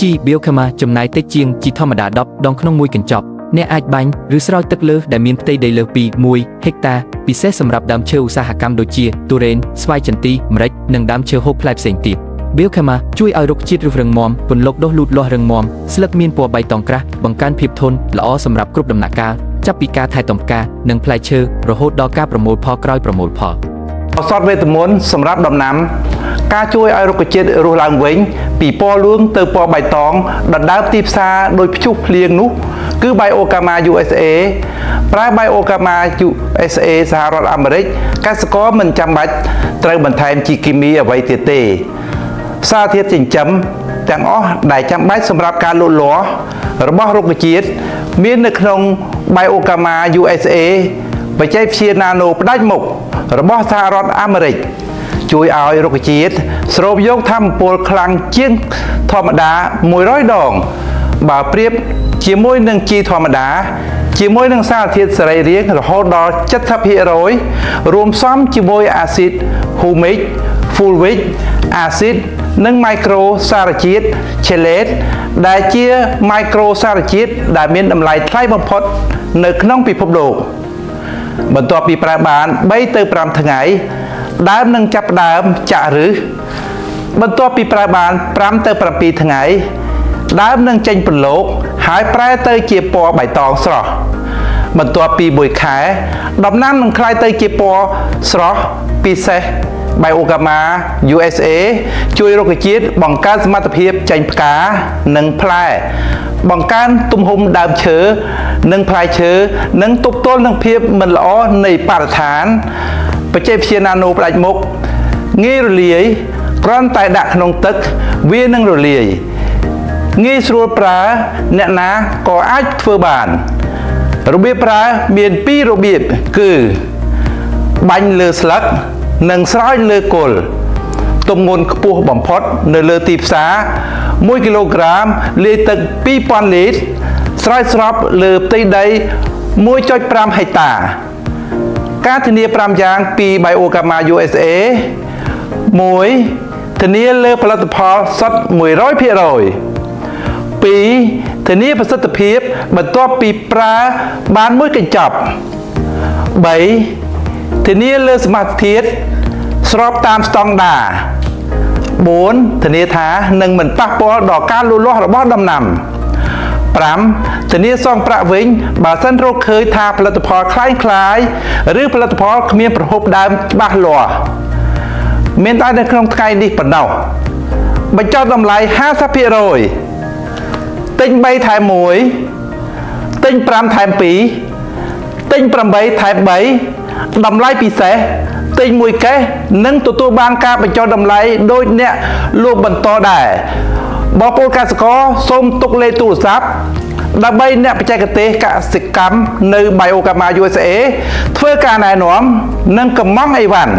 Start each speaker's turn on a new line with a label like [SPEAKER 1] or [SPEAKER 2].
[SPEAKER 1] ជី Biocama ចំណាយតិចជាងជីធម្មតា10ដងក្នុងមួយកញ្ចប់អ្នកអាចបាញ់ឬស្រោចទឹកលើសដែលមានផ្ទៃដីលើសពី1ហិកតាពិសេសសម្រាប់ដើមឈើឧស្សាហកម្មដូចជាទុរេនស្វាយចន្ទីម្រេចនិងដើមឈើហូបផ្លែផ្សេងទៀត Biocama ជួយឲ្យរុក្ខជាតិរឹងមាំពន្លកដុះលូតលាស់រឹងមាំស្លឹកមានពណ៌បៃតងក្រាស់បង្កើនភាពធន់ល្អសម្រាប់គ្រប់ដំណាក់កាលចាប់ពីការថែទាំផ្កានិងផ្លែឈើរហូតដល់ការប្រមូលផលក្រោយប្រមូលផល
[SPEAKER 2] ឱសថវេទមន្តសម្រាប់ដំណាំ ការជួយឲ្យរុក្ខជាតិរស់ឡើងវិញ ពីពណ៌លឿងទៅពណ៌បៃតងដណ្ដើមទីផ្សារដោយព្យុះភ្លៀងនោះ គឺ Biocama USA ប្រើ Biocama USA សហរដ្ឋអាមេរិកកសិករមិនចាំបាច់ត្រូវបន្ថែមជីគីមីអ្វីទៀតទេ សារធាតុចិញ្ចឹមទាំងអស់ដែលចាំបាច់សម្រាប់ការលូតលាស់របស់រុក្ខជាតិមាននៅក្នុង Biocama USA បច្ចេកវិទ្យា Nano ផ្ដាច់មុខរបស់សហរដ្ឋអាមេរិកជួយឲ្យរុក្ខជាតិស្រូបយកថាមពលខ្លាំងជាងធម្មតា100ដង បើប្រៀបជាមួយនឹងជីធម្មតា ជាមួយនឹងសារធាតុសរីរាង្គរហូតដល់70%រួមផ្សំជាមួយអាស៊ីត humic fulvic អាស៊ីតនិងមីក្រូសារជាតិ chelate ដែលជាមីក្រូសារជាតិដែលមានតម្លៃថ្លៃបំផុតនៅក្នុងពិភពលោក បន្ទាប់ពីប្រើបាន3ទៅ5ថ្ងៃដើមនឹងចាប់ផ្ដើមចាក់ឫសបន្ទាប់ពីប្រើបាន5ទៅ7ថ្ងៃដើមនឹងចេញពន្លកហើយប្រែទៅជាពណ៌បៃតងស្រស់បន្ទាប់ពី1ខែដំណាំនឹងក្លាយទៅជាពណ៌ស្រស់ពិសេស Biocama USA ជួយរុក្ខជាតិបង្កើនសមត្ថភាពចេញផ្កានិងផ្លែ បង្កើនទំហំដើមឈើនិងផ្លែឈើនិងទប់ទល់នឹងភាពមិនល្អនៃបរិស្ថានបច្ចេកវិទ្យា Nano ផ្ដាច់មុខងាយរលាយគ្រាន់តែដាក់ក្នុងទឹកវានឹងរលាយងាយស្រួលប្រើអ្នកណាក៏អាចធ្វើបាន របៀបប្រើមានពីររបៀបគឺ បាញ់លើស្លឹកនិងស្រោចលើគល់ទម្ងន់ខ្ពស់បំផុតនៅលើទីផ្សារ1គីឡូក្រាមលាយទឹក2000លីត្រស្រោចស្រពលើផ្ទៃដី1.5ហិកតា ការធានា5យ៉ាងពី Biocama USA 1ធានាលើផលិតផលសុទ្ធ100% 2ធានាប្រសិទ្ធភាពបន្ទាប់ពីប្រើបានមួយកញ្ចប់3ធានាលើសមាសធាតុស្របតាមស្តង់ដារ4ធានាថានឹងមិនប៉ះពាល់ដល់ការលូតលាស់របស់ដំណាំ5ធានាសងប្រាក់វិញបើសិនរកឃើញថាផលិតផលក្លែងក្លាយឬផលិតផលគ្មានប្រភពដើមច្បាស់លាស់មានតែនៅក្នុងថ្ងៃនេះប៉ុណ្ណោះបញ្ចុះតម្លៃ50%ទិញ3ថែម1ទិញ5ថែម2ទិញ8ថែម3តម្លៃពិសេសទិញមួយកេសនិងទទួលបានការបញ្ចុះតម្លៃដោយអ្នកលក់បន្តដែរបងប្អូនកសិករសូមទុកលេខទូរស័ព្ទដើម្បីអ្នកបច្ចេកទេសកសិកម្មនៅ Biocama USA ធ្វើការណែនាំនិងកម្មង់អីវ៉ាន់